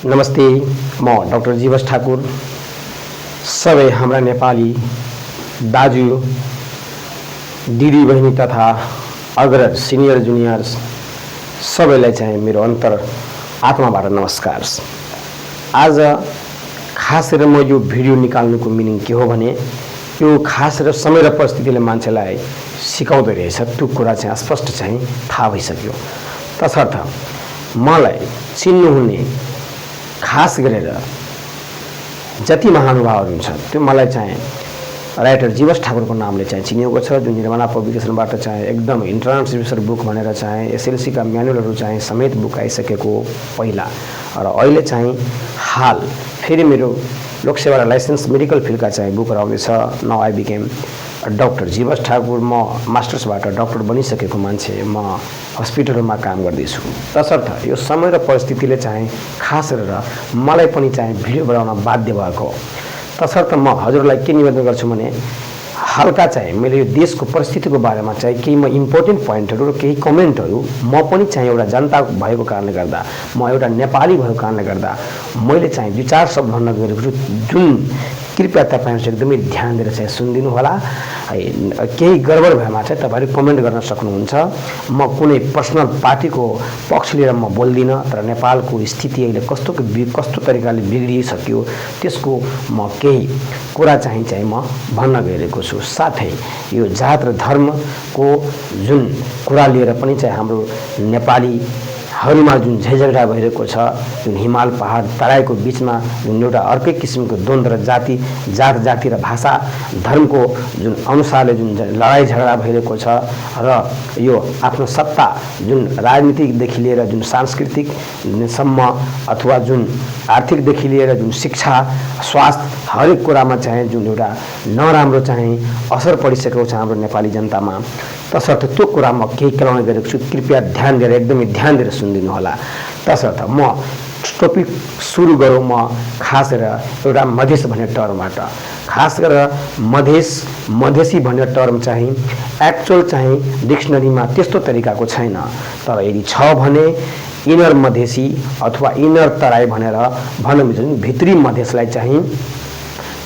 नमस्ते, म डाक्टर जीवस ठाकुर सबै हाम्रा नेपाली दाजु दिदी बहिनी तथा अग्रज सिनियर जुनियर्स सबैलाई चाहिँ मेरो अन्तर आत्माबाट नमस्कार। आज खास गरेर म यो भिडियो निकाल्नुको मिनिङ के हो भने यो खास गरेर समय र परिस्थितिले मान्छेलाई सिकाउँदै रहेछ, त्यो कुरा चाहिँ स्पष्ट चाहिँ थाहा भइसक्यो। तसर्थ मलाई चिन्नुहुने खास गरेर जति महानुभावहरू हुन्छ त्यो मलाई चाहिँ राइटर जीवस ठाकुरको नामले चाहिँ चिनिएको छ, जुन निर्माणा पब्लिकेसनबाट चाहिँ एकदम इन्टरनेसनल बुक भनेर चाहिँ एसएलसीका म्यानुअलहरू चाहिँ समेत बुक आइसकेको पहिला र अहिले चाहिँ हाल फेरि मेरो लोकसेवा र लाइसेन्स मेडिकल फिल्डका चाहिँ बुकहरू आउँदैछ। नाउ आई बिकेम डाक्टर जीवस ठाकुर। म मास्टर्सबाट डाक्टर बनिसकेको मान्छे, म हस्पिटलमा काम गर्दैछु। तसर्थ यो समय र परिस्थितिले चाहिँ खास गरेर मलाई पनि चाहिँ भिडियो बनाउन बाध्य भएको। तसर्थ म हजुरलाई के निवेदन गर्छु भने हल्का चाहिँ मैले यो देशको परिस्थितिको बारेमा चाहिँ केही म इम्पोर्टेन्ट पोइन्टहरू र केही कमेन्टहरू म पनि चाहिँ एउटा जनता भएको कारणले गर्दा, म एउटा नेपाली भएको कारणले गर्दा मैले चाहिँ दुई चार शब्द भन्न गएको छु, जुन कृपया तपाईहरु चाहिँ एकदमै ध्यान दिएर चाहिँ सुनिदिनु होला। केही गडबड भएमा चाहिँ तपाईहरु कमेन्ट गर्न सक्नुहुन्छ। म कुनै पर्सनल पार्टीको पक्ष लिएर म बोल्दिनँ, तर नेपालको स्थिति अहिले कस्तो तरिकाले बिग्रिसक्यो त्यसको म केही कुरा चाहिँ म भन्न गइरहेको छु। साथै यो जात र धर्मको जुन कुरा लिएर पनि चाहिँ हाम्रो नेपालीहरुमा जुन झैझगडा भइरहेको छ, जुन हिमाल पहाड तराईको बीचमा जुन एउटा अर्कै किसिमको द्वन्द्व र जात जाति र भाषा धर्मको जुन अनुसारले जुन लडाई झगडा भइरहेको छ र यो आफ्नो सत्ता जुन राजनीतिकदेखि लिएर जुन सांस्कृतिक सम्म अथवा जुन आर्थिकदेखि लिएर जुन शिक्षा स्वास्थ्य हरेक कुरामा चाहिँ जुन एउटा नराम्रो चाहिँ असर परिसकेको छ हाम्रो नेपाली जनतामा। तसर्थ त्यो कुरा म केही कराउने गरेको छु, कृपया ध्यान दिएर एकदमै ध्यान दिएर सुनिदिनु होला। तसर्थ म टपिक सुरु गरौँ। म खास गरेर एउटा मधेस भन्ने टर्मबाट, खास गरेर मधेसी भन्ने टर्म चाहिँ एक्चुअल चाहिँ डिक्सनरीमा त्यस्तो तरिकाको छैन, तर यदि छ भने इनर मधेसी अथवा इनर तराई भनेर भन्न मिल्छ। भित्री मधेसलाई चाहिँ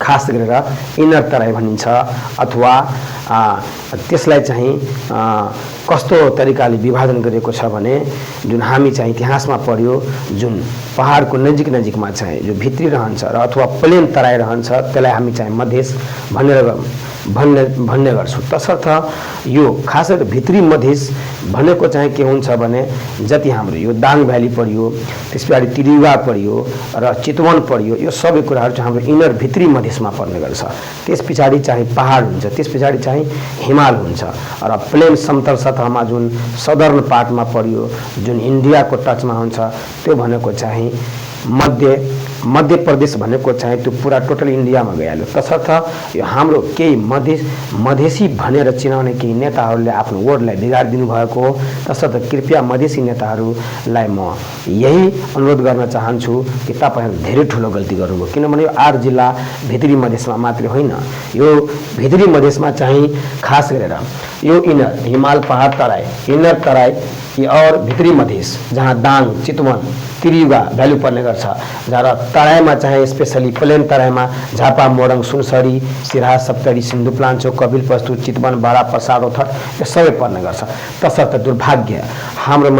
खास गरेर इनर तराई भनिन्छ अथवा त्यसलाई चाहिँ कस्तो तरिकाले विभाजन गरिएको छ भने जुन हामी चाहिँ इतिहासमा पढ्यो, जुन पहाडको नजिकमा चाहिँ जो भित्री रहन्छ र अथवा प्लेन तराई रहन्छ त्यसलाई हामी चाहिँ मधेस भन्ने गर्छौँ। तसर्थ यो खास गरी भित्री मधेस भनेको चाहिँ के हुन्छ भने जति हाम्रो यो दाङ भ्याली पढियो, त्यसपछि तिरिवा पढियो र चितवन पढियो, यो सबै कुराहरू चाहिँ हाम्रो इनर भित्री मधेसमा पर्ने गर्छ। त्यस पछाडि चाहिँ पहाड हुन्छ, त्यस पछाडि चाहिँ हिमाल हुन्छ र प्लेन समतल सतहमा जुन सदर्न पार्टमा पढियो, जुन इन्डियाको टचमा हुन्छ, त्यो भनेको चाहिँ मध्य प्रदेश भनेको चाहिँ त्यो पुरा टोटल इन्डियामा गइहाल्यो। तसर्थ यो हाम्रो केही मधेसी भनेर चिनाउने केही नेताहरूले आफ्नो वर्डलाई बिगाडिदिनु भएको हो। तसर्थ कृपया मधेसी नेताहरूलाई म यही अनुरोध गर्न चाहन्छु कि तपाईहरु धेरै ठुलो गल्ती गर्नुभयो, किनभने यो 8 जिल्ला भित्री मधेसमा मात्रै होइन, यो भित्री मधेसमा चाहिँ खास गरेर यो इनर हिमाल पहाड तराई, इनर तराई और भित्री मधेस जहाँ दाङ चितवन तिरिवा भ्यालु पर्ने गर्छ, जहाँ तराईमा चाहिँ स्पेशली प्लेन तराईमा झापा मोरङ सुनसरी सिराहा सप्तरी सिन्धुप्लाञ्चोक कपिलवस्तु चितवन बारा पर्साड ओथट यो सबै पर्ने गर्छ। तसर्थ दुर्भाग्य हाम्रो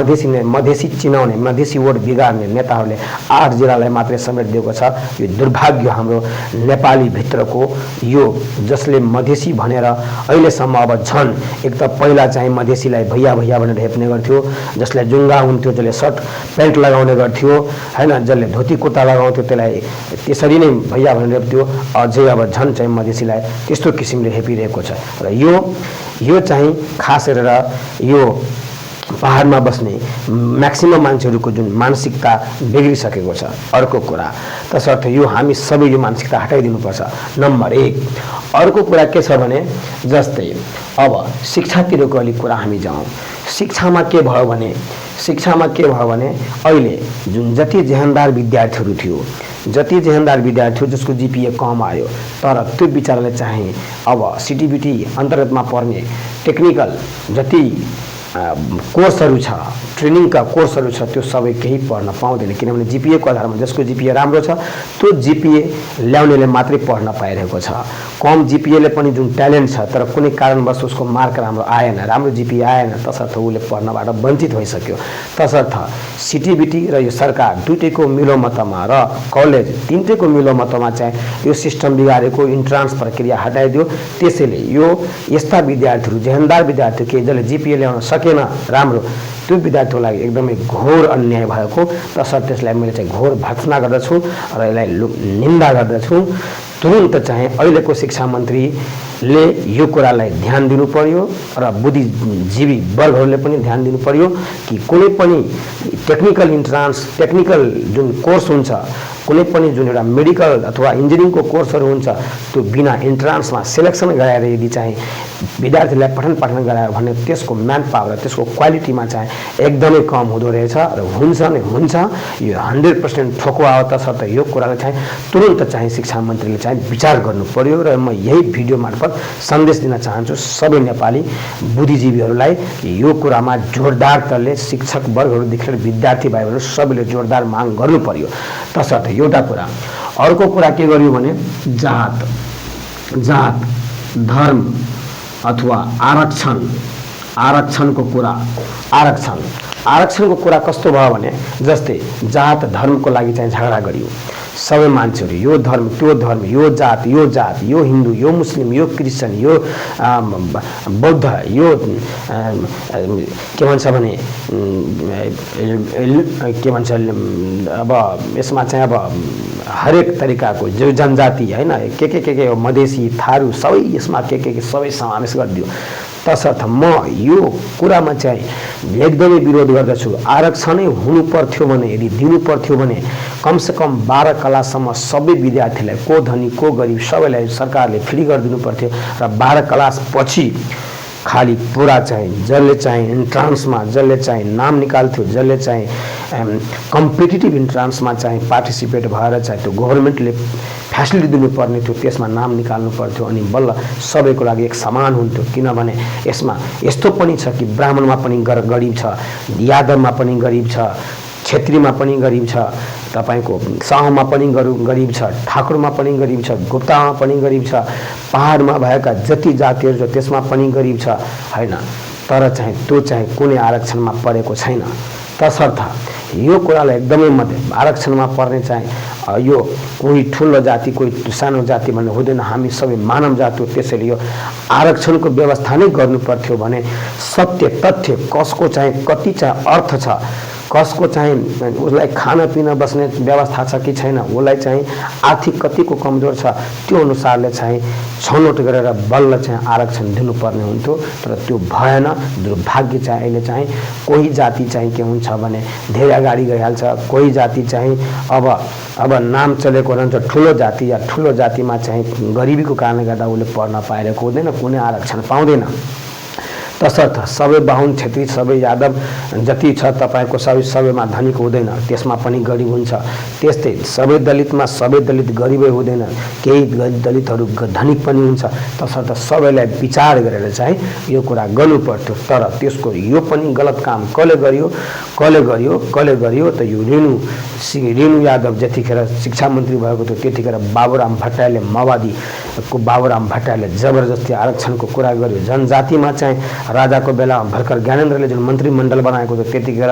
मधेसी चिनाउने मधेसी वोट बिगार्ने नेताहरूले 8 जिल्लालाई मात्रै समेट दिएको छ। यो दुर्भाग्य हाम्रो नेपाली भित्रको यो जसले मधेसी भनेर अहिलेसम्म अब झन् एक त पहिला चाहिँ मधेसीलाई भैया भनेर हेप्ने गर्थ्यो, जसले जुङ्गा हुन्थ्यो जसले सर्ट प्यान्ट लगाउने गर्थ्यो हैन, जसले धोती कुर्ता लगाउँथ्यो त्यसलाई त्यसरी नै भैया भनेर हेप्थ्यो, अझै अब झन् चाहिँ मधेसीलाई त्यस्तो किसिमले हेपिरहेको छ। र यो चाहिँ खास गरेर यो पहाडमा बस्ने म्याक्सिमम मान्छेहरूको जुन मानसिकता बिग्रिसकेको छ अर्को कुरा। तसर्थ यो हामी सबै यो मानसिकता हटाइदिनुपर्छ, नम्बर 1। अर्को कुरा के छ भने जस्तै अब शिक्षातिरको अलिक कुरा हामी जाउँ। शिक्षामा के भयो भने अहिले जुन जति जेहनदार विद्यार्थीहरू थियो, जसको जीपीए कम आयो, तर त्यो विचारले चाहिँ अब सिटिबिटी अन्तर्गतमा पर्ने टेक्निकल जति कोर्सहरू छ, ट्रेनिङका कोर्सहरू छ, त्यो सबै केही पढ्न पाउँदैन। किनभने जिपिएको आधारमा जसको जिपिए राम्रो छ त्यो जिपिए ल्याउनेले मात्रै पढ्न पाइरहेको छ। कम जिपिएले पनि जुन ट्यालेन्ट छ तर कुनै कारणवश उसको मार्क राम्रो आएन, राम्रो जिपिए आएन, तसर्थ उसले पढ्नबाट वञ्चित भइसक्यो। तसर्थ सिटिबिटी र यो सरकार दुईटैको मिलोमतमा र कलेज तिनटैको मिलोमतमा चाहिँ यो सिस्टम बिगारेको इन्ट्रान्स प्रक्रिया हटाइदियो। त्यसैले यो यस्ता विद्यार्थीहरू, जेहेन्दार विद्यार्थी के जसले जिपिए ल्याउन सकेन राम्रो, त्यो विद्यार्थीको लागि एकदमै घोर अन्याय भएको। तसर्थ त्यसलाई मैले चाहिँ घोर भर्त्सना गर्दछु र यसलाई निन्दा गर्दछु। तुरुन्त चाहिँ अहिलेको शिक्षा मन्त्रीले यो कुरालाई ध्यान दिनु पर्यो र बुद्धिजीवी वर्गहरूले पनि ध्यान दिनु पर्यो कि कुनै पनि टेक्निकल इन्ट्रान्स, टेक्निकल जुन कोर्स हुन्छ, कुनै पनि जुन एउटा मेडिकल अथवा इन्जिनियरिङको कोर्सहरू हुन्छ, त्यो बिना इन्ट्रान्समा सेलेक्सन गराएर यदि चाहिँ विद्यार्थीलाई पठन पाठन गरायो भने त्यसको म्यान पावर, त्यसको क्वालिटीमा चाहिँ एकदमै कम हुँदो रहेछ र हुन्छ नै हुन्छ। यो 100% ठोकुवा हो। तसर्थ यो कुरालाई चाहिँ तुरुन्त चाहिँ शिक्षा मन्त्रीले चाहिँ विचार गर्नु पर्यो र म यही भिडियो मार्फत सन्देश दिन चाहन्छु सबै नेपाली बुद्धिजीवीहरूलाई कि यो कुरामा जोरदार तले शिक्षक वर्गहरूदेखि विद्यार्थी भाइहरू सबैले जोरदार माग गर्नु पर्यो। तसर्थ एउटा कुरा। अर्को कुरा के गर्यो भने जात धर्म अथवा आरक्षणको कुरा। आरक्षणको कुरा कस्तो भयो भने जस्तै जात धर्मको लागि चाहिँ झगडा गरियो। सबै मान्छेहरू यो धर्म त्यो धर्म, यो जात, यो हिन्दू, यो मुस्लिम, यो क्रिस्चियन, यो बौद्ध, यो के भन्छ भने के भन्छ अब यसमा चाहिँ अब हरेक तरिकाको जो जनजाति हैन के मधेसी, थारू सबै यसमा के सबै समावेश गरिदियो। तसर्थ म यो कुरामा चाहिँ एकदमै विरोध गर्दछु। आरक्षणै हुनु पर्थ्यो भने, यदि दिनु पर्थ्यो भने कमसेकम 12 क्लाससम्म सबै विद्यार्थीलाई, को धनी को गरिब सबैलाई सरकारले फ्री गरिदिनु पर्थ्यो र 12 क्लास पछि खाली पुरा चाहिँ जसले चाहिँ इन्ट्रान्समा, जसले चाहिँ नाम निकाल्थ्यो, जसले चाहिँ कम्पिटिटिभ इन्ट्रान्समा चाहिँ पार्टिसिपेट भएर चाहिँ त्यो गभर्मेन्टले फ्यासिलिटी दिनुपर्ने थियो, त्यसमा नाम निकाल्नु पर्थ्यो अनि बल्ल सबैको लागि एक समान हुन्थ्यो। किनभने यसमा यस्तो पनि छ कि ब्राह्मणमा पनि गरिब छ, यादवमा पनि गरिब छ, क्षेत्रीमा पनि गरिब छ, तपाईको साहुमा पनि गरिब छ, ठाकुरमा पनि गरिब छ, गुप्तामा पनि गरिब छ, पहाडमा भएका जति जातिहरू छ त्यसमा पनि गरिब छ हैन। तर चाहिँ त्यो चाहिँ कुनै आरक्षणमा परेको छैन। तसर्थ यो कुरालाई एकदमै आरक्षणमा पर्ने चाहिँ यो कोही ठुलो जाति कोही सानो जाति भन्ने हुँदैन, हामी सबै मानव जाति हो। त्यसैले यो आरक्षणको व्यवस्था नै गर्नु पर्थ्यो भने सत्य तथ्य कसको चाहिँ कति चाहिँ अर्थ छ, कसको चाहिँ उसलाई खाना पिना बस्ने व्यवस्था छ कि छैन, उसलाई चाहिँ आर्थिक कतिको कमजोर छ, त्यो अनुसारले चाहिँ छनौट गरेर बल्ल चाहिँ आरक्षण दिनुपर्ने हुन्थ्यो। तर त्यो भएन। दुर्भाग्य चाहिँ अहिले चाहिँ कोही जाति चाहिँ के हुन्छ भने धेरै अगाडि गइहाल्छ, कोही जाति चाहिँ अब नाम चलेको रहन्छ ठुलो जाति, या ठुलो जातिमा चाहिँ गरिबीको कारणले गर्दा उसले पढ्न पाइरहेको हुँदैन, कुनै आरक्षण पाउँदैन। तसर्थ सबै बाहुन क्षेत्री सबै यादव जति छ तपाईको सबैमा धनिक हुँदैन, त्यसमा पनि गरिब हुन्छ। त्यस्तै सबै दलितमा सबै दलित गरिबै हुँदैन, केही दलितहरू धनिक पनि हुन्छ। तसर्थ सबैलाई विचार गरेर चाहिँ यो कुरा गर्नु पर्थ्यो। तर त्यसको यो पनि गलत काम कसले गर्यो त यो रेणु यादव जतिखेर शिक्षा मन्त्री भएको थियो त्यतिखेर बाबुराम भट्टराईले, माओवादीको बाबुराम भट्टराईले जबरजस्ती आरक्षणको कुरा गर्यो। जनजातिमा चाहिँ राजाको बेला भर्खर ज्ञानेन्द्रले जुन मन्त्रीमण्डल बनाएको थियो त्यतिखेर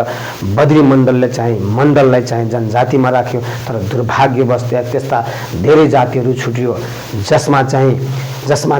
बद्री मण्डललाई चाहिँ जनजातिमा राख्यो। तर दुर्भाग्यवश त्यस्ता धेरै जातिहरू छुट्यो जसमा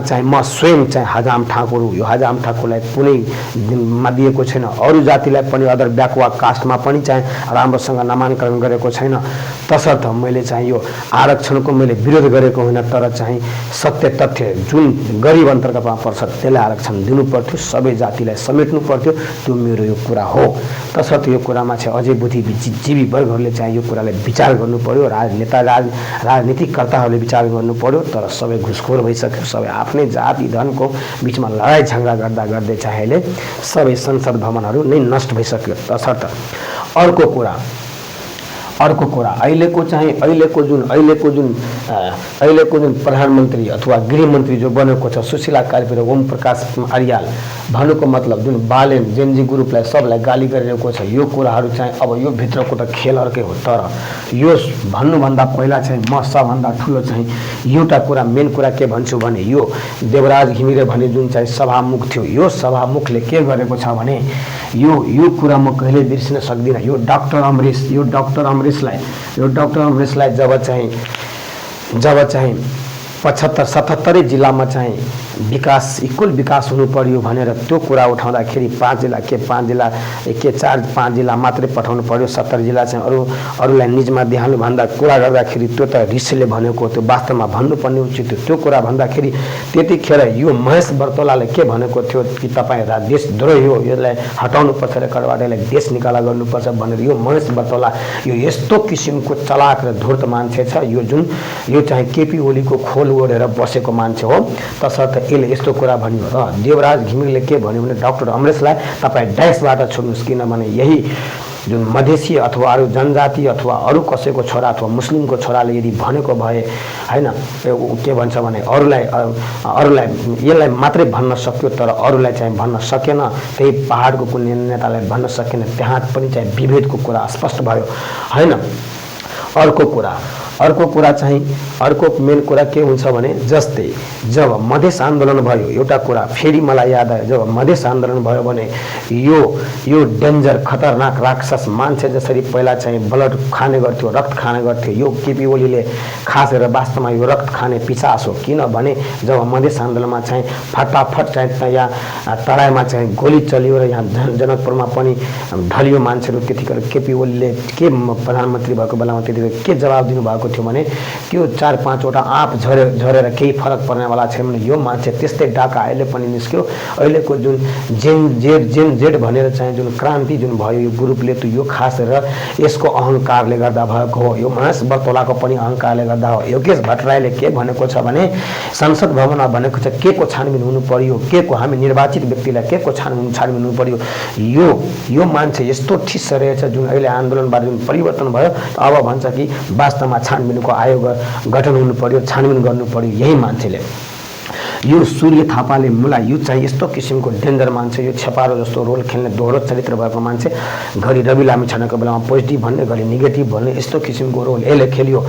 चाहिँ म स्वयं चाहिँ हजाम ठाकुर हो। यो हजाम ठाकुरलाई कुनैमा दिएको छैन, अरू जातिलाई पनि अदर ब्याकवर्ड कास्टमा पनि चाहिँ राम्रोसँग नामाङ्कन गरेको छैन। तसर्थ मैले चाहिँ यो आरक्षणको मैले विरोध गरेको होइन, तर चाहिँ सत्य तथ्य जुन गरिब अन्तर्गतमा पर्छ त्यसलाई आरक्षण दिनु पर्थ्यो, सबै जातिलाई समेट्नु पर्थ्यो, त्यो मेरो यो कुरा हो। तसर्थ यो कुरामा चाहिँ अझै बुद्धिजीवी वर्गहरूले चाहिँ यो कुरालाई विचार गर्नु पर्यो, राजनीतिकर्ताहरूले विचार गर्नु पर्यो। तर सबै घुसखोर भइसक्यो, सबै आफ्नै जाति धर्मको बिचमा लडाइँ झगडा गर्दै चाहिँ अहिले सबै संसद भवनहरू नै नष्ट भइसक्यो। तसर्थ अर्को कुरा अहिलेको जुन प्रधानमन्त्री अथवा गृहमन्त्री जो बनेको छ सुशीला कार्की र ओम प्रकाश अर्याल भन्नुको मतलब जुन बालेन जेनजी ग्रुपलाई सबलाई गाली गरिरहेको छ यो कुराहरू चाहिँ अब यो भित्रको त खेल अर्कै हो। तर यो भन्नुभन्दा पहिला चाहिँ म सबभन्दा ठुलो चाहिँ एउटा कुरा मेन कुरा के भन्छु भने यो देवराज घिमिरे भन्ने जुन चाहिँ सभामुख थियो यो सभामुखले के गरेको छ भने यो कुरा म कहिले बिर्सिन सक्दिनँ। यो डाक्टर अमरेशलाई जब चाहिँ 75-77 जिल्लामा चाहिँ इक्वल विकास हुनु पर्यो भनेर त्यो कुरा उठाउँदाखेरि 5 जिल्ला मात्रै पठाउनु पर्यो, 70 जिल्ला चाहिँ अरूलाई निजमा देहाल्नु भन्दा कुरा गर्दाखेरि त्यो त रिसले भनेको, त्यो वास्तवमा भन्नुपर्ने उचित थियो। त्यो कुरा भन्दाखेरि त्यतिखेर यो महेश बर्तौलाले के भनेको थियो कि तपाईँ देशद्रोही हो, यसलाई हटाउनुपर्छ र कडबाट यसलाई देश निकाला गर्नुपर्छ भनेर यो महेश बर्तौला यो यस्तो किसिमको चलाक र धूर्त मान्छे छ। यो चाहिँ केपी ओलीको खोल ओढेर बसेको मान्छे हो। तसर्थ यसले यस्तो कुरा भन्यो र देवराज घिमिरेले के भन्यो भने डाक्टर अमरेशलाई तपाईँ ड्यासबाट छोड्नुहोस्, किनभने यही जुन मधेसी अथवा अरू जनजाति अथवा अरू कसैको छोरा अथवा मुस्लिमको छोराले यदि भनेको भए होइन के भन्छ भने अरूलाई यसलाई मात्रै भन्न सक्यो तर अरूलाई चाहिँ भन्न सकेन, त्यही पहाडको कुनै नेतालाई भन्न सकेन। त्यहाँ पनि चाहिँ विभेदको कुरा स्पष्ट भयो होइन। अर्को मेन कुरा के हुन्छ भने जस्तै जब मधेस आन्दोलन भयो, एउटा कुरा फेरि मलाई याद आयो, जब मधेस आन्दोलन भयो भने यो डेन्जर खतरनाक राक्षस मान्छे जसरी पहिला चाहिँ ब्लड खाने गर्थ्यो, रक्त खाने गर्थ्यो, यो केपी ओलीले खास गरेर वास्तवमा यो रक्त खाने पिसाच हो। किनभने जब मधेस आन्दोलनमा चाहिँ फटाफट चाहिँ यहाँ तराईमा चाहिँ गोली चल्यो र यहाँ जनकपुरमा पनि ढलियो मान्छेहरू, त्यतिखेर केपी ओलीले के प्रधानमन्त्री भएको बेलामा त्यतिखेर के जवाब दिनुभएको थियो भने त्यो 4-5वटा आँप झरेर केही फरक पर्नेवाला छैन भने यो मान्छे त्यस्तै डाका अहिले पनि निस्क्यो। अहिलेको जुन जेड भनेर चाहिँ जुन क्रान्ति जुन भयो यो ग्रुपले त यो खास गरेर यसको अहङ्कारले गर्दा भएको हो। यो महेश बर्तौलाको पनि अहङ्कारले गर्दा हो। योगेश भट्टराईले के भनेको छ भने संसद भवनमा भनेको छ के को छानबिन हुनु पर्यो, के को हामी निर्वाचित व्यक्तिलाई के को छानबिन हुनु पर्यो। यो मान्छे यस्तो ठिस रहेछ जुन अहिले आन्दोलनबाट जुन परिवर्तन भयो अब भन्छ कि वास्तवमा छानबिनको आयोग गठन हुनु पर्यो, छानबिन गर्नु पर्यो। यही मान्छेले यो सूर्य थापाले मलाई यो चाहिँ यस्तो किसिमको डेन्जर मान्छे, यो छेपारो जस्तो रोल खेल्ने दोहोरो चरित्र भएको मान्छे, घरि रवि लामिछानेको बेलामा पोजिटिभ भन्ने, घरि नेगेटिभ भन्ने यस्तो किसिमको रोल यसले खेल्यो।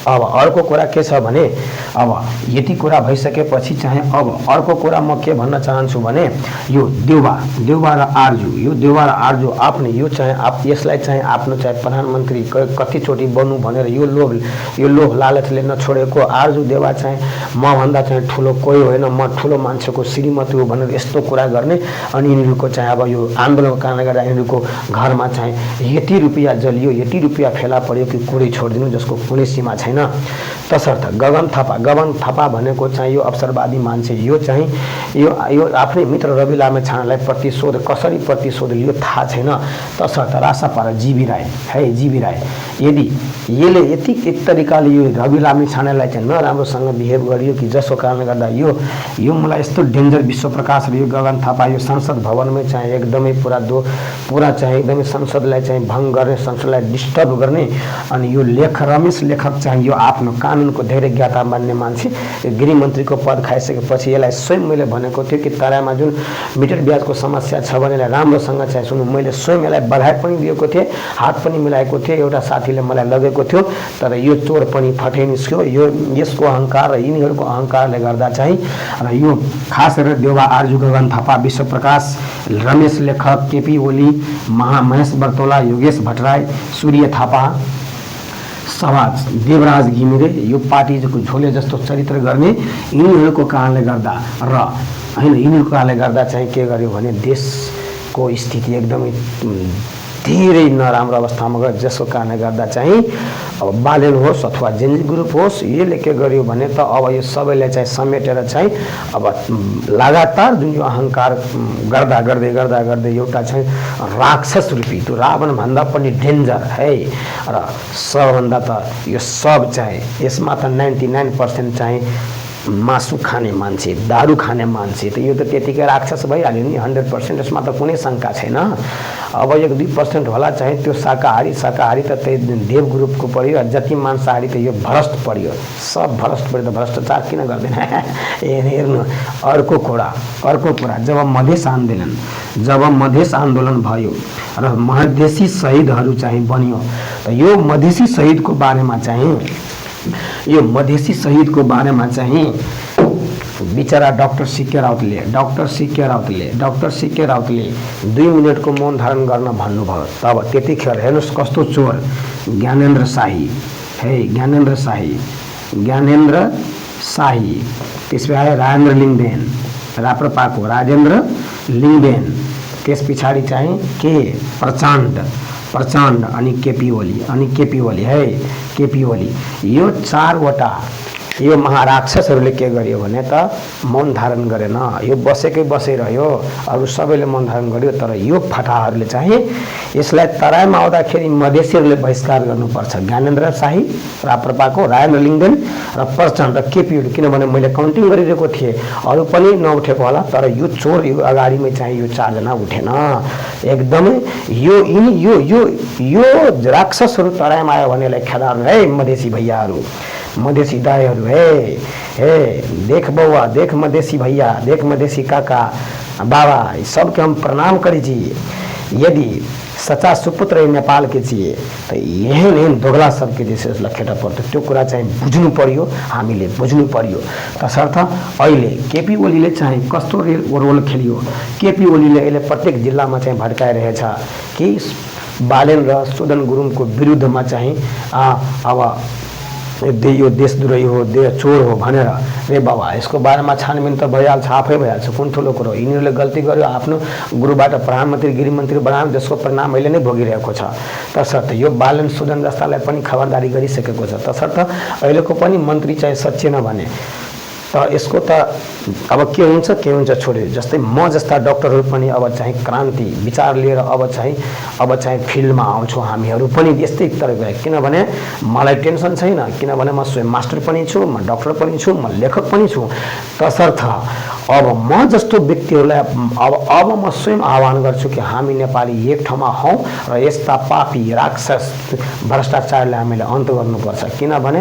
अब अर्को कुरा के छ भने अब यति कुरा भइसकेपछि चाहिँ अब अर्को कुरा म के भन्न चाहन्छु भने यो देउबा र आर्जु आफ्नै यो चाहिँ यसलाई चाहिँ आफ्नो चाहिँ प्रधानमन्त्री कतिचोटि बन्नु भनेर यो लोभ लालचले नछोडेको आर्जु देउबा चाहिँ म भन्दा चाहिँ ठुलो कोही होइन, म ठुलो मान्छेको श्रीमती हो भनेर यस्तो कुरा गर्ने। अनि यिनीहरूको चाहिँ अब यो आन्दोलनको कारणले गर्दा यिनीहरूको घरमा चाहिँ यति रुपियाँ जलियो, यति रुपियाँ फेला पर्यो कि कुरै छोडिदिनु जसको कुनै सीमा छैन। तसर्थ गगन थापा भनेको चाहिँ यो अवसरवादी मान्छे, यो चाहिँ यो आफ्नै मित्र रवि लामिछानेलाई कसरी प्रतिशोध लियो थाहा छैन। तसर्थ रासापा र जीवी राई यदि यसले यति एक तरिकाले यो रवि लामिछानेलाई चाहिँ नराम्रोसँग बिहेभ गरियो कि जसको कारणले गर्दा यो मलाई यस्तो डेन्जर विश्वप्रकाश र यो गगन थापा यो संसद भवनमै चाहिँ एकदमै पुरा चाहिँ एकदमै संसदलाई चाहिँ भङ्ग गर्ने, संसदलाई डिस्टर्ब गर्ने। अनि यो रमेश लेखक चाहिँ यो आफ्नो कानुनको धेरै ज्ञाता मान्ने मान्छे, गृहमन्त्रीको पद खाइसकेपछि यसलाई स्वयं मैले भनेको थियो कि तराईमा जुन मिटर ब्याजको समस्या छ भने यसलाई राम्रोसँग चाहिँ सुन्नु, मैले स्वयं यसलाई बधाई पनि दिएको थिएँ, हात पनि मिलाएको थिएँ, एउटा साथीले मलाई लगेको थियो। तर यो चोर पनि फटे निस्क्यो। यसको अहङ्कार र यिनीहरूको अहङ्कारले गर्दा चाहिँ र यो खास गरेर देउबा आर्जु गगन थापा विश्वप्रकाश रमेश लेखक केपी ओली महेश बर्तौला योगेश भट्टराई सूर्य थापा समाज देवराज घिमिरे यो पार्टीको झोले जस्तो चरित्र गर्ने यिनीहरूको कारणले गर्दा चाहिँ के गर्यो भने देशको स्थिति एकदमै धेरै नराम्रो अवस्थामा गयो। जसको कारणले गर्दा चाहिँ अब बालेन होस् अथवा जेनजी ग्रुप होस् यसले के गर्यो भने त अब यो सबैलाई चाहिँ समेटेर चाहिँ अब लगातार जुन यो अहङ्कार गर्दै एउटा चाहिँ राक्षस रूपी त्यो रावण भन्दा पनि डेन्जर है। र सबभन्दा त यो सब चाहिँ यसमा त 99% चाहिँ मासु खाने मान्छे, दारू खाने मान्छे त यो त त्यतिकै राक्षस भइहाल्यो नि 100%। यसमा त कुनै शङ्का छैन। अब 1-2% होला चाहिँ त्यो शाकाहारी त त्यही देव ग्रुपको पऱ्यो, जति मांसाहारी त यो भ्रष्ट पऱ्यो, सब भ्रष्ट पऱ्यो। त भ्रष्टाचार किन गर्दैन? हेर्नु अर्को कुरा, जब मधेस आन्दोलन भयो र मधेसी शहीदहरू चाहिँ बन्यो, त यो मधेसी शहीदको बारेमा चाहिँ बिचरा डाक्टर सीके राउतले 2 मिनटको मौन धारण गर्न भन्नुभयो। तब त्यतिखेर हेर्नुहोस् कस्तो चोर, ज्ञानेन्द्र शाही, त्यसपछि राजेन्द्र लिङ्गदेन, राप्रपाको राजेन्द्र लिङ्गदेन, त्यस पछाडि चाहिँ के प्रचण्ड अनि केपी ओली। यो 4वटा यो महाराक्षसहरूले के गर्यो भने त मौन धारण गरेन, यो बसै रह्यो, अरू सबैले मौन धारण गर्यो। तर यो फटाहरूले चाहिँ यसलाई तराईमा आउँदाखेरि मधेसीहरूले बहिष्कार गर्नुपर्छ। ज्ञानेन्द्र शाही, राप्रपाको राजेन्द्र लिङ्गदेन र प्रचण्ड र केपी ओली, किनभने मैले काउन्टिङ गरिरहेको थिएँ, अरू पनि नउठेको होला, तर यो चोर यो अगाडिमै चाहिँ यो 4 जना उठेन। एकदमै यो राक्षसहरू तराईमा आयो भने खेदार्नु है मधेसी भैयाहरू, मधेसी दाईहरू, हे देख बउआ, देख मधेसी भैया, देख मधेसी काका बाबा, सबके हम प्रणाम करी चाहिए। यदि सच्चा सुपुत्र नेपाल के चाहिए तो एहन दोगला सबके जैसे लखेटा पर्यो, त्यो कुरा चाहिँ बुझ्नु पर्यो, हामीले बुझ्नु पर्यो। तसर्थ अहिले केपी ओलीले चाहिँ कस्तो रोल खेलियो, केपी ओलीले अहिले प्रत्येक जिल्लामा चाहिँ भड्काइरहेछ कि बालेन र सुदन गुरुङको विरुद्धमा चाहिँ अब यो देशद्रोही हो, चोर हो भनेर। रे बाबा, यसको बारेमा छानबिन त भइहाल्छ, आफै भइहाल्छ। कुन ठुलो कुरो, यिनीहरूले गल्ती गर्यो, आफ्नो गुरुबाट प्रधानमन्त्री गृहमन्त्री बनायो, जसको परिणाम अहिले नै भोगिरहेको छ। तसर्थ यो बालन सुदन जस्तालाई पनि खबरदारी गरिसकेको छ। तसर्थ अहिलेको पनि मन्त्री चाहिँ सचेन भने त यसको त अब के हुन्छ छोड्यो। जस्तै म जस्ता डाक्टरहरू पनि अब चाहिँ क्रान्ति विचार लिएर अब चाहिँ फिल्डमा आउँछौँ हामीहरू पनि यस्तै तरिका, किनभने मलाई टेन्सन छैन, किनभने म स्वयं मास्टर पनि छु, म डाक्टर पनि छु, म लेखक पनि छु। तसर्थ अब म जस्तो व्यक्तिहरूलाई अब म स्वयं आह्वान गर्छु कि हामी नेपाली एक ठाउँमा हौँ र यस्ता पापी राक्षस भ्रष्टाचारलाई हामीले अन्त गर्नुपर्छ। किनभने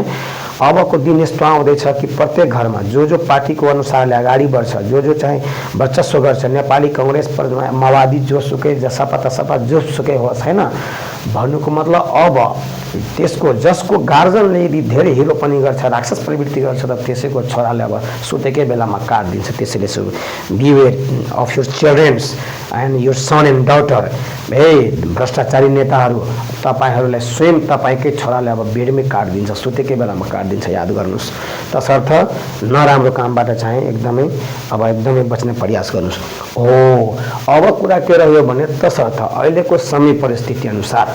अबको दिन यस्तो आउँदैछ कि प्रत्येक घरमा जो पार्टीको अनुसारले अगाडि बढ्छ, जो चाहिँ वर्चस्व गर्छ, नेपाली कांग्रेस माओवादी जोसुकै सपा जोसुकै होस् हैन, भन्नुको मतलब अब त्यसको जसको गार्जनले यदि धेरै हिरो पनि गर्छ, राक्षस प्रवृत्ति गर्छ, त त्यसैको छोराले अब सुतेकै बेलामा काट दिन्छ। त्यसैले beware of your children's and your son and daughter. हे भ्रष्टाचारी नेताहरू, तपाईहरूलाई स्वयं तपाईँकै छोराले अब बेडमै काट दिन्छ, सुतेकै बेलामा काट दिन्छ, याद गर्नुहोस्। तसर्थ नराम्रो कामबाट चाहिँ एकदमै बच्ने प्रयास गर्नुहोस्। अब कुरा के रह्यो भने तसर्थ अहिलेको समय परिस्थिति अनुसार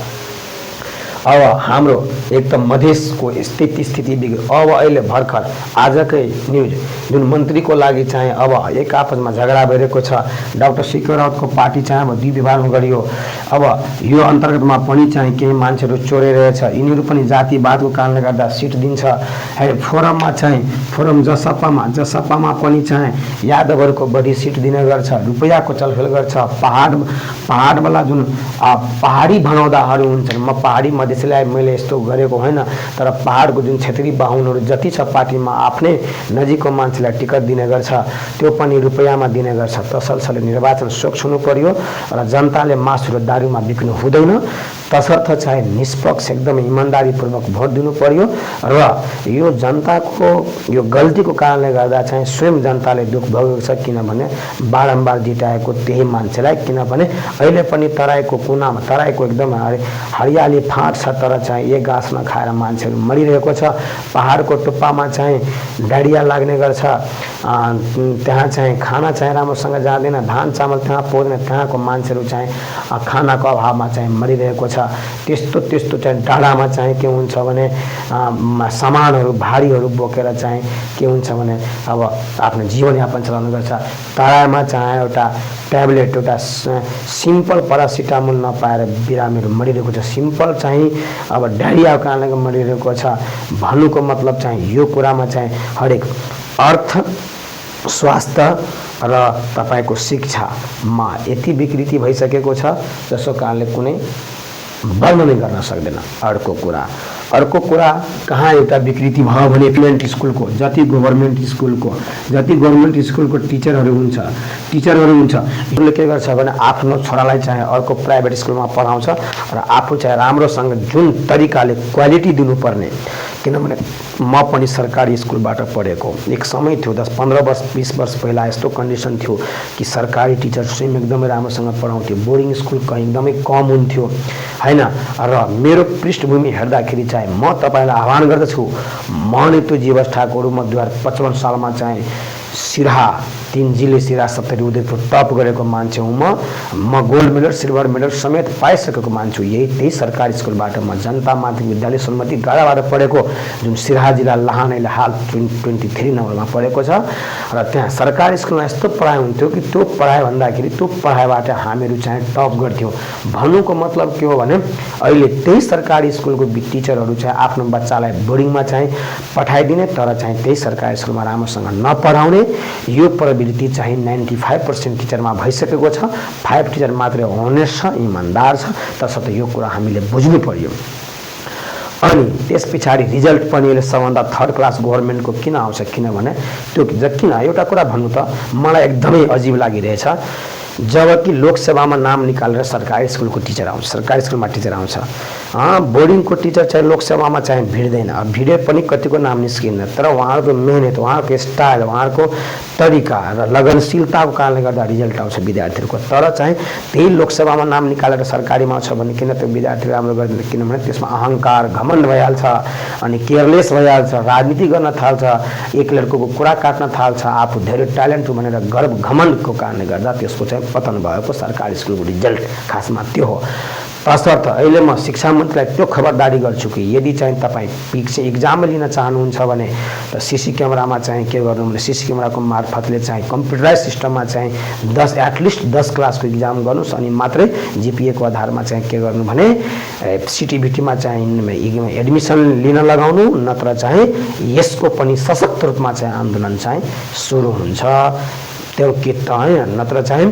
अब हाम्रो एकदम मधेसको स्थिति बिग्यो। अब अहिले भर्खर आजकै न्युज जुन मन्त्रीको लागि चाहिँ अब एक आपसमा झगडा भइरहेको छ, डाक्टर सीके राउतको पार्टी चाहिँ अब 2 विभागमा गरियो। अब यो अन्तर्गतमा पनि चाहिँ केही मान्छेहरू चोरिरहेछ, यिनीहरू पनि जातिवादको कारणले गर्दा सिट दिन्छ। फोरममा चाहिँ फोरम जसपामा पनि चाहिँ यादवहरूको बढी सिट दिने गर्छ, रुपैयाँको चलखेल गर्छ। पहाडवाला जुन पहाडी भनाउँदाहरू हुन्छन्, म पहाडी मधेसीलाई मैले यस्तो गरेको होइन, तर पहाडको जुन क्षेत्रीय बाहुनहरू जति छ पार्टीमा आफ्नै नजिकको मान्छेलाई टिकट दिने गर्छ, त्यो पनि रुपैयाँमा दिने गर्छ। तसर्थ निर्वाचन स्वच्छ हुनु पर्यो र जनताले मासु र दारूमा बिक्नु हुँदैन। तसर्थ चाहिँ निष्पक्ष एकदमै इमान्दारीपूर्वक भोट दिनु पर्यो र यो जनताको यो गल्तीको कारणले गर्दा चाहिँ स्वयं जनताले दुःख भोगेको छ। किनभने बारम्बार जिताएको त्यही मान्छेलाई, किनभने अहिले पनि तराईको कुनामा तराईको एकदम हरियाली फाँट छ, तर चाहिँ एक घाँस नखाएर मान्छेहरू मरिरहेको छ। पहाडको टुप्पामा चाहिँ डाडिया लाग्ने गर्छ, त्यहाँ चाहिँ खाना चाहिँ राम्रोसँग जाँदैन, धान चामल त्यहाँ पाउँदैन, त्यहाँको मान्छेहरू चाहिँ खानाको अभावमा चाहिँ मरिरहेको छ। त्यस्तो चाहिँ डाँडामा चाहिँ के हुन्छ भने सामानहरू भारीहरू बोकेर चाहिँ के हुन्छ भने अब आफ्नो जीवनयापन चलाउने गर्छ। तराईमा चाहिँ एउटा ट्याब्लेट, एउटा सिम्पल प्यारासिटामोल नपाएर बिरामीहरू मरिरहेको छ। सिम्पल चाहिँ अब डायरियाको कारणले मरिरहेको छ। भन्नुको मतलब चाहिँ यो कुरामा चाहिँ हरेक अर्थ, स्वास्थ्य र तपाईको शिक्षामा यति विकृति भइसकेको छ जसको कारणले कुनै वर्णनै गर्न सक्दैन। अर्को कुरा कहाँ एउटा विकृति भयो भने गभर्मेन्ट स्कुलको जति गभर्मेन्ट स्कुलको टिचरहरू हुन्छ उनीहरूले के गर्छ भने आफ्नो छोरालाई चाहिँ अर्को प्राइभेट स्कुलमा पढाउँछ र आफू चाहिँ राम्रोसँग जुन तरिकाले क्वालिटी दिनुपर्ने, किनभने म पनि सरकारी स्कुलबाट पढेको एक समय थियो 10-15 वर्ष 20 वर्ष पहिला यस्तो कन्डिसन थियो कि सरकारी टिचर स्वयं एकदमै राम्रोसँग पढाउँथ्यो, बोर्डिङ स्कुल एकदमै कम हुन्थ्यो हैन। र मेरो पृष्ठभूमि हेर्दाखेरि चाहिँ म तपाईलाई आह्वान गर्दछु, म नै त्यो जीवस ठाकुर म 2055 सालमा चाहिँ सिराहा 3 जिल्ले सिराहा 70 उदयपुर टप गरेको मान्छे हुँ। म गोल्ड मेडल सिल्भर मेडल समेत पाइसकेको मान्छे हुँ। त्यही सरकारी स्कुलबाट म जनता माध्यमिक विद्यालय सोनमती गाडाबाट पढेको, जुन सिराहा जिल्ला लाहानैले हाल 23 नम्बरमा पढेको छ। र त्यहाँ सरकारी स्कुलमा यस्तो पढाइ हुन्थ्यो कि त्यो पढाइ भन्दाखेरि त्यो पढाइबाट हामीहरू चाहिँ टप गर्थ्यौँ। भन्नुको मतलब के हो भने अहिले त्यही सरकारी स्कुलको टिचरहरू चाहिँ आफ्नो बच्चालाई बोर्डिङमा चाहिँ पठाइदिने तर चाहिँ त्यही सरकारी स्कुलमा राम्रोसँग नपढाउने, यो प्रवृत्ति चाहिँ 95% टिचरमा भइसकेको छ। 5 टिचर मात्रै होनेस्ट छ, इमान्दार छ। तसर्थ यो कुरा हामीले बुझ्नु पर्यो। अनि त्यस पछाडि रिजल्ट पनि यसले सबभन्दा थर्ड क्लास गभर्मेन्टको किन आउँछ, किनभने त्यो किन एउटा कुरा भन्नु त मलाई एकदमै अजीब लागिरहेछ। जबकि लोकसेवामा नाम निकालेर सरकारी स्कुलको टिचर आउँछ, सरकारी स्कुलमा टिचर आउँछ, बोर्डिङको टिचर चाहिँ लोकसेवामा चाहिँ भिड्दैन, भिडे पनि कतिको नाम निस्किन्न। तर उहाँहरूको मेहनत, उहाँहरूको स्टाइल, उहाँहरूको तरिका र लगनशीलताको कारणले गर्दा रिजल्ट आउँछ विद्यार्थीहरूको। तर चाहिँ त्यही लोकसेवामा नाम निकालेर सरकारीमा आउँछ भने किन त्यो विद्यार्थी राम्रो गर्दैन, किनभने त्यसमा अहङ्कार घमण्ड भइहाल्छ अनि केयरलेस भइहाल्छ, राजनीति गर्न थाल्छ, एक लड्कोको कुरा काट्न थाल्छ, आफू धेरै ट्यालेन्ट भनेर गर्व घमण्डको कारणले गर्दा त्यसको चाहिँ पतन भएको सरकारी स्कुलको रिजल्ट खासमा त्यो हो। तसर्थ अहिले म शिक्षा मन्त्रीलाई त्यो खबरदारी गर्छु कि यदि चाहिँ तपाईँ पिक्स इक्जाम लिन चाहनुहुन्छ भने त सीसी क्यामेरामा चाहिँ के गर्नु भने सीसी क्यामेराको मार्फतले चाहिँ कम्प्युटराइज सिस्टममा चाहिँ एटलिस्ट 10 क्लासको इक्जाम गर्नुहोस् अनि मात्रै जिपिएको आधारमा चाहिँ के गर्नु भने सिटिभिटीमा चाहिँ एडमिसन लिन लगाउनु, नत्र चाहिँ यसको पनि सशक्त रूपमा चाहिँ आन्दोलन चाहिँ सुरु हुन्छ। त्यो के त हैन, नत्र चाहिँ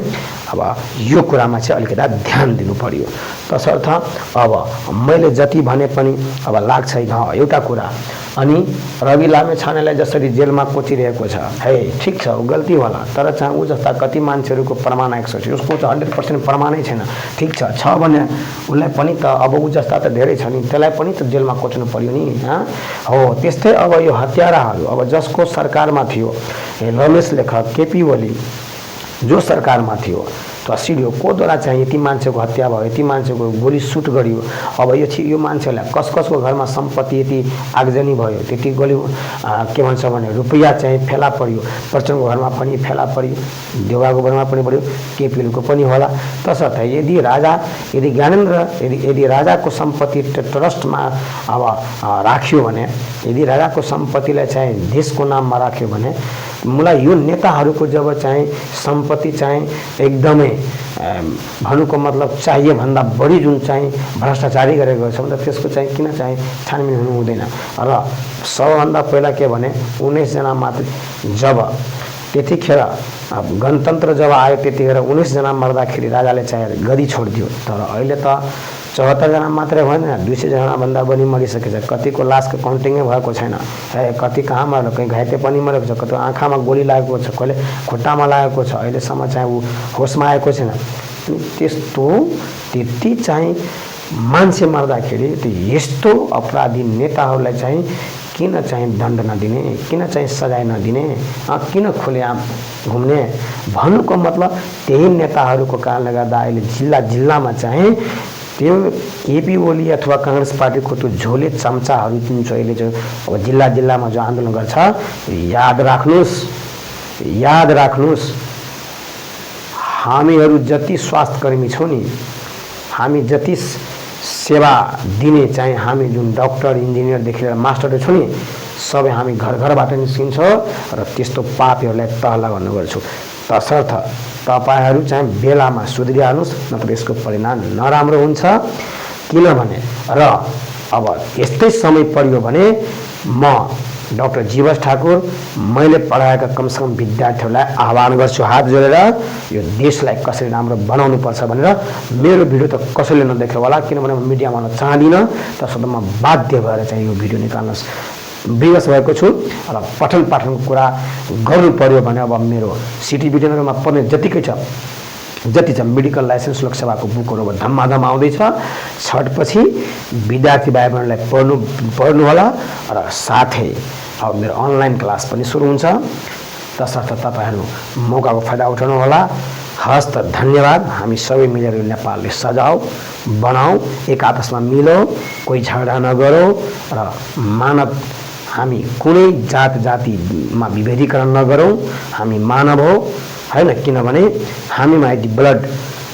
अब यो कुरामा चाहिँ अलिकति ध्यान दिनु पर्यो। तसर्थ अब मैले जति भने पनि अब लाग्छ एउटा कुरा, अनि रवि लामेछानेलाई जसरी जेलमा कोचिरहेको छ, है ठिक छ गल्ती होला, तर चाहिँ ऊ जस्ता कति मान्छेहरूको प्रमाण आएको छ, उसको चाहिँ 100% प्रमाणै छैन, ठिक छ भने उसलाई पनि त अब ऊ जस्ता त धेरै छ नि, त्यसलाई पनि त जेलमा कोच्नु पर्यो नि हो। त्यस्तै अब यो हत्याराहरू अब जसको सरकारमा थियो रमेश लेखक, केपी ओली जो सरकारमा थियो, तसिडियो कोद्वारा चाहिँ यति मान्छेको हत्या भयो, यति मान्छेको गोली सुट गरियो। अब यो मान्छेलाई कसको घरमा सम्पत्ति यति आगजनी भयो, त्यति गोली के भन्छ भने रुपैयाँ चाहिँ फेला पर्यो, प्रचण्डको घरमा पनि फेला पर्यो, देउवाको घरमा पनि पर्यो, केपीको पनि होला। तसर्थ यदि ज्ञानेन्द्र यदि राजाको सम्पत्ति ट्रस्टमा अब राख्यो भने, यदि राजाको सम्पत्तिलाई चाहिँ देशको नाममा राख्यो भने, मलाई यो नेताहरूको जब चाहिँ सम्पत्ति चाहिँ एकदमै भन्नुको मतलब चाहिए भन्दा बढी जुन चाहिँ भ्रष्टाचारी गरेको छ भने त्यसको चाहिँ किन चाहिँ छानबिन हुनु हुँदैन। र सबभन्दा पहिला के भने 19 जना मात्र, जब त्यतिखेर गणतन्त्र जब आयो त्यतिखेर 19 जना मर्दाखेरि राजाले चाहिँ गदी छोडिदियो। तर अहिले त 74 जना मात्रै भएन, 200 जना भन्दा बढी मरिसकेछ। कतिको लासको काउन्टिङै भएको छैन, कति कहाँ मर्यो, कहीँ घाइते पनि मरेको छ, कति आँखामा गोली लागेको छ, कहिले खुट्टामा लागेको छ, अहिलेसम्म चाहिँ ऊ होसमा आएको छैन। त्यति चाहिँ मान्छे मर्दाखेरि यस्तो अपराधी नेताहरूलाई चाहिँ किन चाहिँ दण्ड नदिने, किन चाहिँ सजाय नदिने, किन खुलेआम घुम्ने, भन्नुको मतलब त्यही नेताहरूको कारणले गर्दा अहिले जिल्लामा चाहिँ त्यो केपी ओली अथवा कांग्रेस पार्टीको त्यो झोले चम्चाहरू जुन छ अहिले जो अब जिल्लामा जो आन्दोलन गर्छ, याद राख्नुहोस् हामीहरू जति स्वास्थ्यकर्मी छौँ नि, हामी जति सेवा दिने चाहिँ हामी जुन डाक्टर इन्जिनियरदेखि लिएर मास्टरहरू छौँ नि, सबै हामी घरबाट निस्किन्छौँ र त्यस्तो पापीहरूलाई तह लगाउनु गर्छौँ। तसर्थ तपाईहरू चाहिँ बेलामा सुध्रिहाल्नुहोस्, नत्र यसको परिणाम नराम्रो हुन्छ। किनभने र अब यस्तै समय पर्यो भने म डाक्टर जीवस ठाकुर मैले पढाएका कमसेकम विद्यार्थीहरूलाई आह्वान गर्छु हात जोडेर यो देशलाई कसरी राम्रो बनाउनु पर्छ भनेर। मेरो भिडियो त कसैले नदेख्यो होला किनभने म मिडियामा आउन चाहदिनँ, तसर्थ म बाध्य भएर चाहिँ यो भिडियो निकाल्न विवश भएको छु र पठन पाठनको कुरा गर्नु पर्यो भने अब मेरो सिटी विद्यानगरमा पढ्ने जति छ मेडिकल लाइसेन्स लोकसेवाको बुकहरू अब धमाधम आउँदैछ। छठपछि विद्यार्थी भाइ बहिनीलाई पढ्नु होला र साथै अब मेरो अनलाइन क्लास पनि सुरु हुन्छ, तसर्थ तपाईँहरू मौकाको फाइदा उठाउनु होला। हस् त धन्यवाद। हामी सबै मिलेर नेपालले सजाऊ बनाऊ, एक आपसमा मिलौँ, कोही झगडा नगरौँ र मानव हामी कुनै जातिमा विभेदीकरण नगरौँ। हामी मानव हो हैन, किनभने हामीमा यदि ब्लड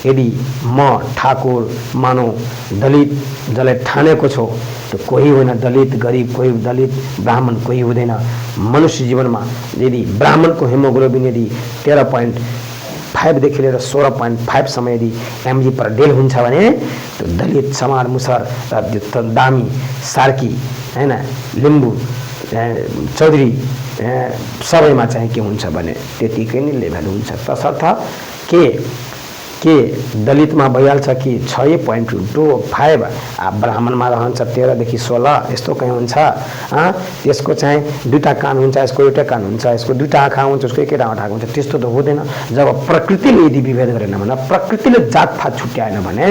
यदि म ठाकुर मानौ दलित जसलाई ठानेको छौ त्यो कोही होइन, दलित गरिब कोही, दलित ब्राह्मण कोही हुँदैन। मनुष्य जीवनमा यदि ब्राह्मणको हेमोग्लोबिन यदि 13.5 देखि लिएर 16.5 सम्म यदि mg पर डेल हुन्छ भने त्यो दलित समार मुसर र त्यो दामी सार्की हैन लिम्बू चौधरी सबैमा चाहिँ के हुन्छ भने त्यतिकै नै लेभल हुन्छ। तसर्थ के दलितमा भइहाल्छ कि 6.25 ब्राह्मणमा रहन्छ 13 देखि 16 यस्तो कहीँ हुन्छ। त्यसको चाहिँ दुईटा कान हुन्छ, यसको एउटा कान हुन्छ, यसको दुईटा आँखा हुन्छ, उसको एकैटा आँखा हुन्छ, त्यस्तो त हुँदैन। जब प्रकृतिले यदि विभेद गरेन भने, प्रकृतिले जातपात छुट्याएन भने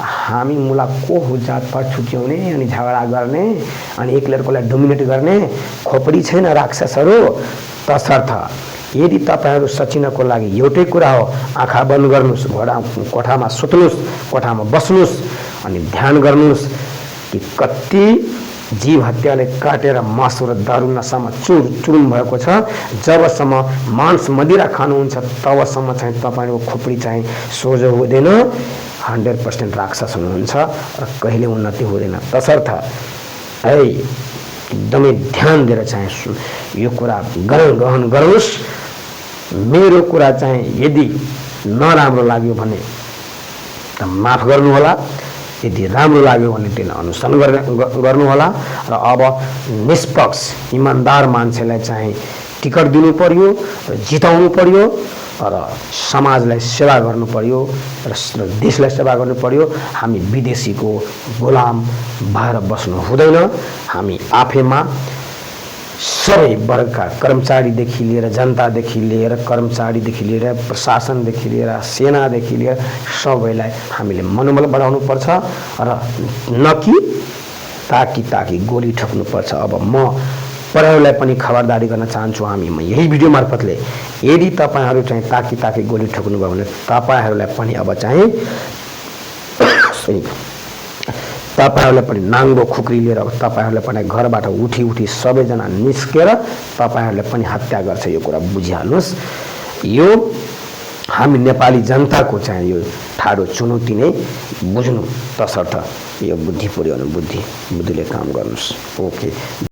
हामी मुला को हो जातपात छुट्याउने अनि झगडा गर्ने अनि एक अर्कोलाई डोमिनेट गर्ने खोपडी छैन राक्षसहरू। तसर्थ यदि तपाईहरु सचिनको लागि एउटै कुरा हो, आँखा बन्द गर्नुस्, कोठामा सुत्नुस्, कोठामा बस्नुस् अनि ध्यान गर्नुस् कि कति जीव हत्याले काटेर मासु र दारु नसामा चुरचुरुम भएको छ। जबसम्म मांस मदिरा खानुहुन्छ तबसम्म चाहिँ तपाईको खोपडी चाहिँ सोझो हुँदैन, 100% राक्षस हुनुहुन्छ र कहिले उन्नति हुँदैन। तसर्थ है एकदमै ध्यान दिएर चाहिँ यो कुरा ग्रहण गरोस्। मेरो कुरा चाहिँ यदि नराम्रो लाग्यो भने त माफ गर्नु होला, यदि राम्रो लाग्यो भने त्यसलाई अनुसरण गर्नु होला र अब निष्पक्ष इमानदार मान्छेलाई चाहिँ टिकट दिनु पर्यो र जिताउनु पर्यो र समाजलाई सेवा गर्नु पर्यो र देशलाई सेवा गर्नु पर्यो। हामी विदेशीको गुलाम भएर बस्नु हुँदैन। हामी आफैमा सबै वर्गका कर्मचारीदेखि लिएर जनतादेखि लिएर कर्मचारीदेखि लिएर प्रशासनदेखि लिएर सेनादेखि लिएर सबैलाई हामीले मनोबल बढाउनु पर्छ र नकि ताकि गोली ठोक्नु पर्छ। अब म प्रहरीलाई पनि खबरदारी गर्न चाहन्छु, म यही भिडियो मार्फतले यदि तपाईहरु चाहिँ ताकि गोली ठोक्नु भयो भने तपाईहरुलाई पनि अब चाहिँ तपाईहरुलाई पनि नाङ्गो खुक्री लिएर तपाईहरुलाई पनि घरबाट उठी सबैजना निस्केर तपाईहरुलाई पनि हत्या गर्छ। यो कुरा बुझिहाल्नुस्। यो हामी नेपाली जनताको चाहिँ यो ठाडो चुनौती नै बुझ्नु। तसर्थ यो बुद्धि पुर्याउनु, बुद्धिले काम गर्नुस्। ओके।